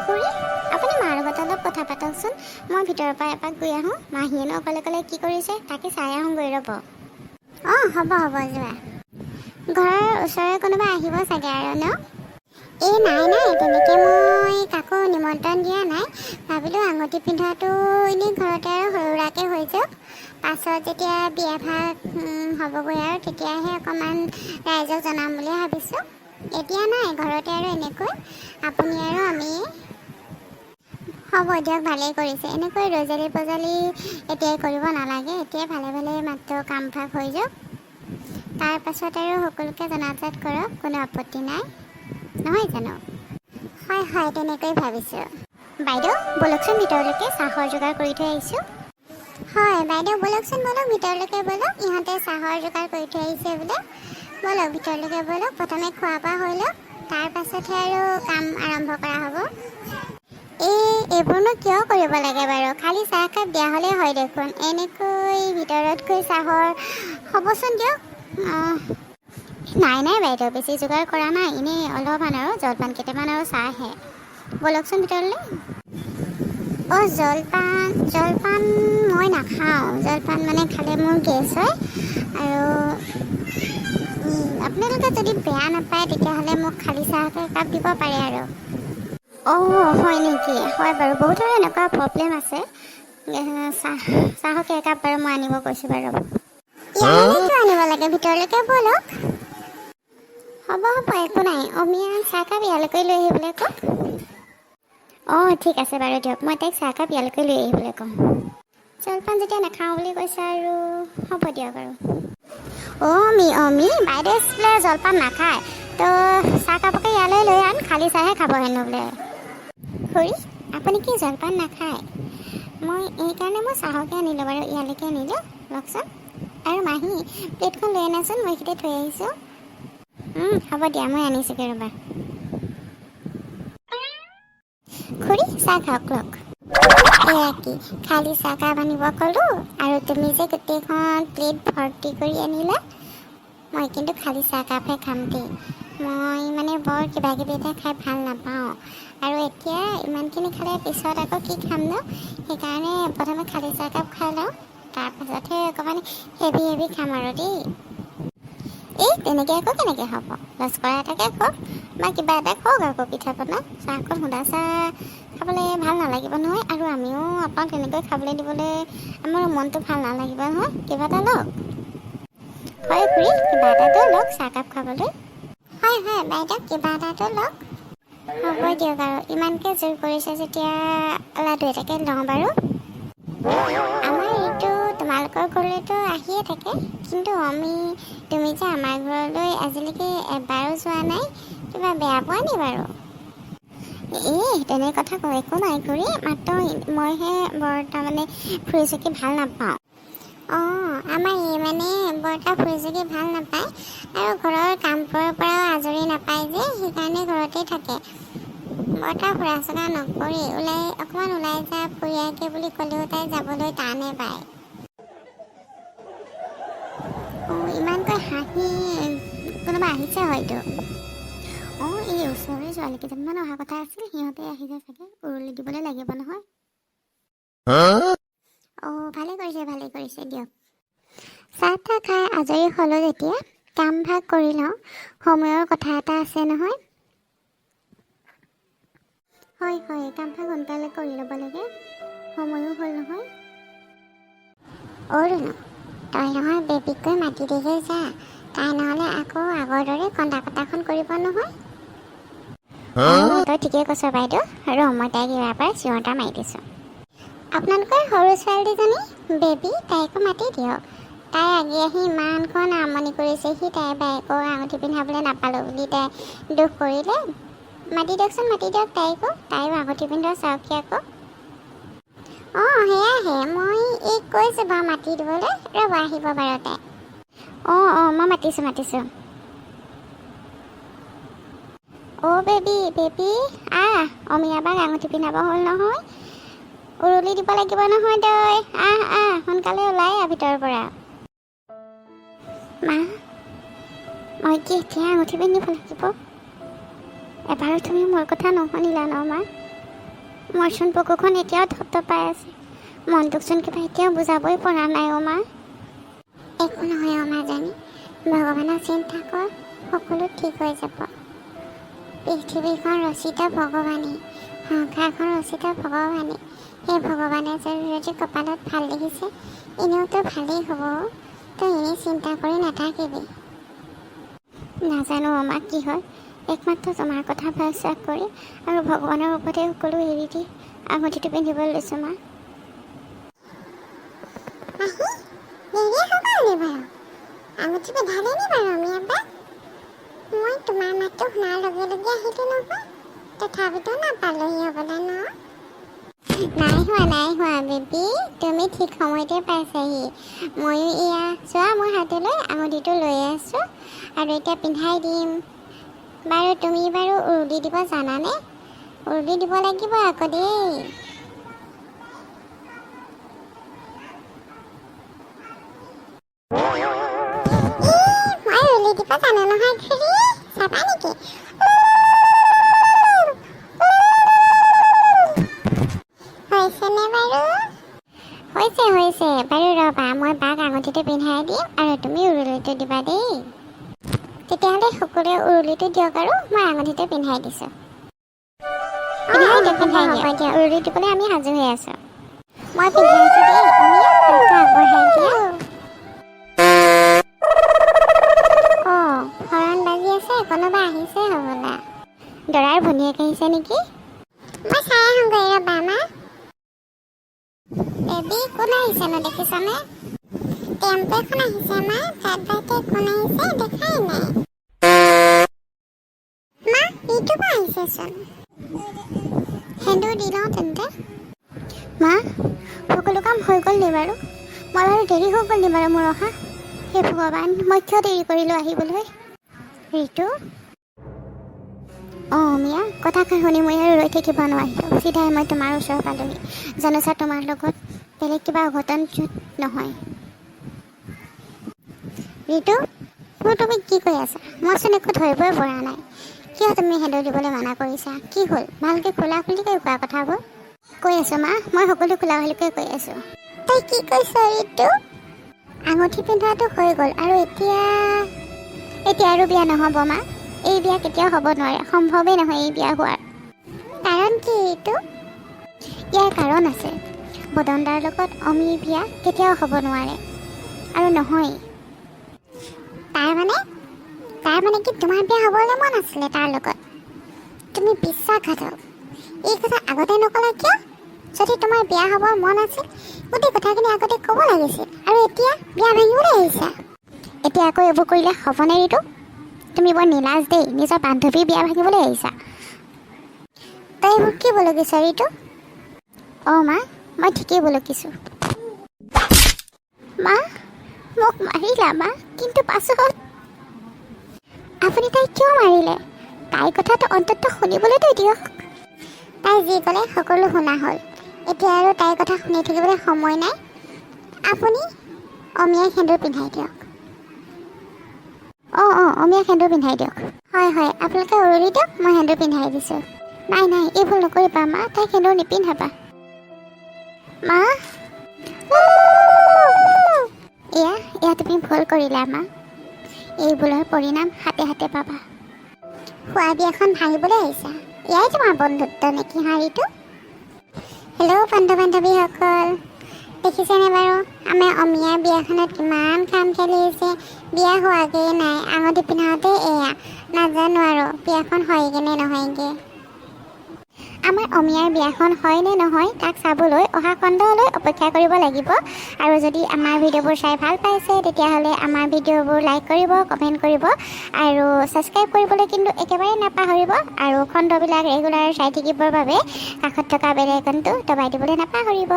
খুৰী, আপুনি মাৰ লগত অলপ কথা পাতকচোন। মই ভিতৰৰ পৰা এপাক গৈ আহোঁ। মাহীয়েনো অকলে অকলে কি কৰিছে, তাকে চাই আহোঁগৈ ৰ'ব। অঁ, হ'ব হ'ব, যোৱা। ঘৰৰ ওচৰৰে কোনোবা আহিব চাগে আৰু ন? এই নাই নাই, তেনেকৈ মই কাকো নিমন্ত্ৰণ দিয়া নাই। ভাবিলোঁ আঙুঠি পিন্ধোৱাটো এনেই ঘৰতে আৰু সৰু সুৰাকৈ হৈ যাওক। পাছত যেতিয়া বিয়া ভাগ হ'বগৈ আৰু তেতিয়াহে অকণমান ৰাইজক জনাম বুলি ভাবিছোঁ। এতিয়া নাই, ঘৰতে আৰু এনেকৈ আপুনি আৰু আমি। হ'ব দিয়ক, ভালেই কৰিছে। এনেকৈ ৰজালি পজালি এতিয়াই কৰিব নালাগে। এতিয়াই ভালে ভালে মাত্ৰ কাম ভাগ হৈ যাওক, তাৰ পাছত আৰু সকলোকে জনাজাত কৰক, কোনো আপত্তি নাই, নহয় জানো? হয় হয়, তেনেকৈ ভাবিছোঁ। বাইদেউ, ব'লকচোন ভিতৰলৈকে, চাহৰ যোগাৰ কৰি থৈ আহিছোঁ। হয় বাইদেউ, ব'লকচোন, ব'লক ভিতৰলৈকে ব'লক। ইহঁতে চাহৰ যোগাৰ কৰি থৈ আহিছে বোলে। ব'লক, ভিতৰলৈকে ব'লক। প্ৰথমে খোৱা বোৱা হৈ লওক, তাৰ পাছতহে আৰু কাম আৰম্ভ কৰা হ'ব। এই এইবোৰনো কিয় কৰিব লাগে বাৰু? খালী চাহ একাপ দিয়া হ'লেই হয় দেখোন। এনেকৈ ভিতৰত গৈ চাহৰ হ'বচোন দিয়ক। নাই নাই বাইদেউ, বেছি যোগাৰ কৰা নাই। এনেই অলপমান আৰু জলপান কেইটামান আৰু চাহহে। ব'লকচোন ভিতৰলৈ। অঁ, জলপান, জলপান মই নাখাওঁ। জলপান মানে খালে মোৰ গেছ হয়। আৰু আপোনালোকে যদি বেয়া নাপায়, তেতিয়াহ'লে মোক খালী চাহকে একাপ দিব পাৰে আৰু। অঁ, হয় নেকি? হয় বাৰু, বহুতৰে এনেকুৱা প্ৰব্লেম আছে। চাহ, চাহকে একাপ বাৰু মই আনিব কৈছোঁ বাৰু। ইয়ালৈকে কিয় আনিব লাগে? ভিতৰলৈকে ব'লক। হ'ব হ'ব, একো নাই। অমিয়া, চাহকাপ ইয়ালৈকে লৈ আহিবলৈ কওক। অঁ, ঠিক আছে বাৰু দিয়ক। মই তাইক চাহকাপ ইয়ালৈকে লৈ আহিবলৈ ক'ম। জলপান যেতিয়া নাখাওঁ বুলি কৈছে আৰু হ'ব দিয়ক আৰু। অ' অমি, অমি, বাইদেউ বোলে জলপান নাখায়। তো চাহকাপকে ইয়ালৈ লৈ আন, খালী চাহে খাব হেনো বোলে। খুৰী, আপুনি কি জলপান নাখায়? মই এইকাৰণে মই চাহকে আনিলোঁ বাৰু, ইয়ালৈকে আনিলোঁ। লওকচোন। আৰু মাহী, প্লেটখন লৈ আনাচোন, মই এইখিনিতে থৈ আহিছোঁ। হ'ব দিয়া, মই আনিছোঁগৈ ৰ'বা। খুৰী, চাহ খাওক, লওক। এয়া কি, খালী চাহকাপ আনিব ক'লোঁ আৰু তুমি যে গোটেইখন প্লেট ভৰ্তি কৰি আনিলা? মই কিন্তু খালী চাহকাপহে খাম দেই। মই মানে বৰ কিবা কিবি এটা খাই ভাল নাপাওঁ আৰু এতিয়া ইমানখিনি খালে পিছত আকৌ কি খাম ন? সেইকাৰণে প্ৰথমে খালী চাহকাপ খাই লওঁ, তাৰপাছতহে অকণমান হেভি হেভি খাম আৰু দেই। এই তেনেকৈ আকৌ কেনেকৈ হ'ব? লস্কৰা এটাকে খাওক বা কিবা এটা খাওক আকৌ, পিঠা পনা। চাহকণ সুদা চাহ খাবলৈ ভাল নালাগিব নহয়। আৰু আমিও আপোনাক তেনেকৈ খাবলৈ দিবলৈ আমাৰ মনটো ভাল নালাগিব নহয়। কিবা এটা লওক। হয় খুৰী, কিবা এটাতো লওক চাহকাপ খাবলৈ। হয় হয় বাইদেউ, কিবা এটাতো লওক। হ'ব দিয়ক আৰু, ইমানকৈ জোৰ কৰিছে যেতিয়া লাডু এটাকে লওঁ বাৰু। আমাৰ এইটো তোমালোকৰ ঘৰলৈতো আহিয়ে থাকে, কিন্তু আমি তুমি যে আমাৰ ঘৰলৈ আজিলৈকে এবাৰো যোৱা নাই, কিবা বেয়া পোৱা নি বাৰু? এই তেনে কথা কয় একো নাই খুৰী, মাত্ৰ মইহে বৰ তাৰমানে ফুৰি চাকি ভাল নাপাওঁ। অঁ, আমাৰ এই মানে বৰ এটা ফুৰি চাকি ভাল নাপায় আৰু ঘৰৰ কামবোৰৰ পৰাও আজৰি নাপায় যে, সেইকাৰণে ঘৰতেই থাকে। বৰ এটা ফুৰা চকা নকৰে। ওলাই অকণমান ওলাই যা, ফুৰি আহগে বুলি ক'লেও তাই যাবলৈ টানে পায়। অঁ, ইমানকৈ হাঁহি কোনোবা আহিছে হয়তো। অঁ, এই ওচৰৰে ছোৱালী কেইজনমান অহা কথা আছিল, সিহঁতে আহিছে চাগে। উৰুলি দিবলৈ লাগিব নহয়। অঁ, ভালে কৰিছে, ভালে কৰিছে দিয়ক। চাহ তাহ খাই আজৰি হ'লোঁ যেতিয়া কাম ভাগ কৰি লওঁ। সময়ৰ কথা এটা আছে নহয়। হয় হয়, কাম ভাগ সোনকালে কৰি ল'ব লাগে, সময়ো হ'ল নহয়। অ' ৰুণু, তই নহয় বেবীক গৈ মাতি দেগৈ যা। তাই নহ'লে আকৌ আগৰ দৰে কন্দা কটাখন কৰিব নহয়। অঁ, তই ঠিকেই কৈছ বাইদেউ। ৰ, মই তাইক ইয়াৰ পৰা চিঞৰ এটা মাৰি দিছোঁ। আপোনালোকৰ সৰু ছোৱালীজনী বেবী, তাইকো মাতি দিয়ক। তাই আগে আহি ইমানখন আমনি কৰিছেহি। তাই বায়েকৰ আঙুঠি পিন্ধাবলৈ নাপালোঁ বুলি তাই দুখ কৰিলে। মাতি দিয়কচোন, মাতি দিয়ক তাইকো। তাইও আঙুঠি পিন্ধোৱা চাওকহি আকৌ। অঁ, সেয়াহে, মই এইক কৈছোঁ বাৰু মাতি দিবলৈ। ৰ'ব, আহিব বাৰু তাই। অঁ অঁ, মই মাতিছোঁ, মাতিছোঁ। অ' বেবী, বেবী, আহ। অমিয়া বাক আঙুঠি পিন্ধাব হ'ল নহয়, উৰুলি দিব লাগিব নহয়। তই আহ, আহ, সোনকালে ওলাই আহ ভিতৰৰ পৰা। মা, মই কি এতিয়া আঙুঠি পিন্ধিব লাগিব? এবাৰো তুমি মোৰ কথা নুশুনিলা ন মা? মোৰচোন বুকুখন এতিয়াও ধপধপাই আছে। মনটোকচোন কিবা এতিয়াও বুজাবই পৰা নাই অ' মা। একো নহয় অ' মাজনী, ভগৱানক চিন্তা কৰ, সকলো ঠিক হৈ যাব। পৃথিৱীখন ৰচিত ভগৱানেই, সংসাৰখন ৰচিত ভগৱানেই। সেই ভগৱানে যদি কপালত ভাল লিখিছে, এনেওতো ভালেই হ'ব অ'। তই এনেই চিন্তা কৰি নাথাকিবি। নাজানো অ' মা কি হয়। একমাত্ৰ তোমাৰ কথা বিশ্বাস কৰি আৰু ভগৱানৰ ওপৰতে সকলো এৰি দি আঙুঠিটো পিন্ধিবলৈ লৈছোঁ মা। মাহী, দেৰিয়ে হৈ গ'ল নি বাৰু? আঙুঠি পিন্ধালে নি বাৰু অমিয়া বাক? মই তোমাৰ মাতটো শুনাৰ লগে লগে আহিলোঁ নহয়, তথাপিতো নাপালোহি হ'বলা ন? নাই হোৱা, নাই হোৱা বেবী, তুমি ঠিক সময়তে পাইছাহি। ময়ো এয়া চোৱা, মোৰ হাতলৈ আঙুঠিটো লৈ আছোঁ আৰু এতিয়া পিন্ধাই দিম। বাৰু তুমি বাৰু উৰুলি দিব জানানে? উৰুলি দিব লাগিব আকৌ দেই। ই, মই ৰুলি দিব জানো নহয় খুৰী, চাবা নেকি? হৈছেনে বাৰু? হৈছে হৈছে। বাৰু ৰ'বা, মই বাক আঙুঠিটো পিন্ধাই দিম আৰু তুমি উৰুলিটো দিবা দেই। তেতিয়াহ'লে সকলোৱে উৰুলিটো দিয়ক আৰু মই আঙুঠিটো পিন্ধাই দিছোঁ। পিন্ধাই দিয়ক, পিন্ধাই দিয়ক। দিয়া, উৰুলি দিবলৈ আমি সাজু হৈ আছোঁ। মই পিন্ধাইছোঁ দেই। অমিয়া, হাতটো আগবঢ়াই দিয়া। অঁ, হৰণ বাজি আছে, কোনোবা আহিছে হ'বলা। দৰাৰ ভনীয়েক আহিছে নেকি? মই চাই আহোঁগৈ ৰ'বা মা। বেবী, কোন আহিছেনো দেখিছানে? টেম্পো এখন আহিছে মা, তাত বাৰুতে কোন আহিছে দেখাই নাই। মা, ৰিতু বা আহিছেচোন। সেন্দুৰ দি লওঁ তেন্তে। মা, সকলো কাম হৈ গ'ল নি বাৰু? মই বাৰু দেৰি হৈ গ'ল নি বাৰু মোৰ অহা? হে ভগৱান, মই কিয় দেৰি কৰিলোঁ আহিবলৈ? ঋতু। অঁ মিয়া, কথাষাৰ শুনি মই আৰু ৰৈ থাকিব নোৱাৰিলোঁ। চিধাই মই তোমাৰ ওচৰ পালোহি। জানোচা তোমাৰ লগত বেলেগ কিবা অঘটন নহয়। ঋতু, মোৰ তুমি কি কৈ আছা? মইচোন একো ধৰিবই পৰা নাই। কিয় তুমি সেন্দুৰ দিবলৈ মানা কৰিছা? কি হ'ল? ভালকৈ খোলা খুলিকৈ কোৱা কথাবোৰ। কৈ আছোঁ মা, মই সকলো খোলা খুলিকৈ কৈ আছোঁ। তই কি কৈছ ঋতু? আঙুঠি পিন্ধোৱাটো হৈ গ'ল আৰু এতিয়া এতিয়া আৰু বিয়া নহ'ব মা। এই বিয়া কেতিয়াও হ'ব নোৱাৰে, সম্ভৱেই নহয় এই বিয়া হোৱাৰ। কাৰণ কি ঋতু? ইয়াৰ কাৰণ আছে। বদনদাৰ লগত অমিৰ বিয়া কেতিয়াও হ'ব নোৱাৰে আৰু নহয়। তাৰ মানে তাৰ মানে কি তোমাৰ বিয়া হ'বলৈ মন আছিলে তাৰ লগত? তুমি বিশ্বাসঘাতক। এই কথা আগতে নকলা কিয়? যদি তোমাৰ বিয়া হ'বৰ মন আছিল, গোটেই কথাখিনি আগতে ক'ব লাগিছিল, আৰু এতিয়া বিয়া ভাঙিবলৈ আহিছা। এতিয়া আকৌ এইবোৰ কৰিলে হ'বনে ঋতু? তুমি বৰ নিলাজ দেই, নিজৰ বান্ধৱীৰ বিয়া ভাঙিবলৈ আহিছা। তই এইবোৰ কি বলকিছ ঋতু? অঁ মা, মই ঠিকেই বলকিছোঁ। মা, মোক মাৰিলা মা, কিন্তু পাছত আপুনি তাইক কিয় মাৰিলে? তাইৰ কথাটো অন্ততঃ শুনিবলৈতো দিয়ক। তাই যি ক'লে সকলো শুনা হ'ল। এতিয়া আৰু তাইৰ কথা শুনি থাকিবলৈ সময় নাই। আপুনি অমিয়াই সেন্দুৰ পিন্ধাই দিয়ক। অঁ অঁ, অমিয়া সেন্দুৰ পিন্ধাই দিয়ক। হয় হয়, আপোনালোকে উৰুলি দিয়ক, মই সেন্দুৰ পিন্ধাই দিছোঁ। নাই নাই, এই ভুল নকৰিবা মা, তাইক সেন্দুৰ নিপিন্ধাবা মা। এয়া এয়া তুমি ভুল কৰিলা মা। এই ভুলৰ পৰিণাম হাতে হাতে পাবা। খোৱা বিয়াখন ভাঙিবলৈ আহিছা, এয়াই তোমাৰ বন্ধুত্ব নেকি হা ঋতু? হেল্ল' বন্ধু বান্ধৱীসকল, দেখিছেনে বাৰু আমাৰ অমিয়াৰ বিয়াখনত কিমান কাম খেলি আছে? বিয়া হোৱাগৈয়ে নাই, আঙুঠি পিন্ধাওঁতে এয়া। নাজানো আৰু বিয়াখন হয়গৈ নে নহয়গৈ। আমাৰ অমিয়াৰ বিয়াখন হয় নে নহয় তাক চাবলৈ অহা খণ্ডলৈ অপেক্ষা কৰিব লাগিব। আৰু যদি আমাৰ ভিডিঅ'বোৰ চাই ভাল পাইছে, তেতিয়াহ'লে আমাৰ ভিডিঅ'বোৰ লাইক কৰিব, কমেণ্ট কৰিব আৰু ছাবস্ক্ৰাইব কৰিবলৈ কিন্তু একেবাৰে নাপাহৰিব। আৰু খণ্ডবিলাক ৰেগুলাৰ চাই থাকিবৰ বাবে কাষত থকা বেল আইকনটো দবাই দিবলৈ নাপাহৰিব।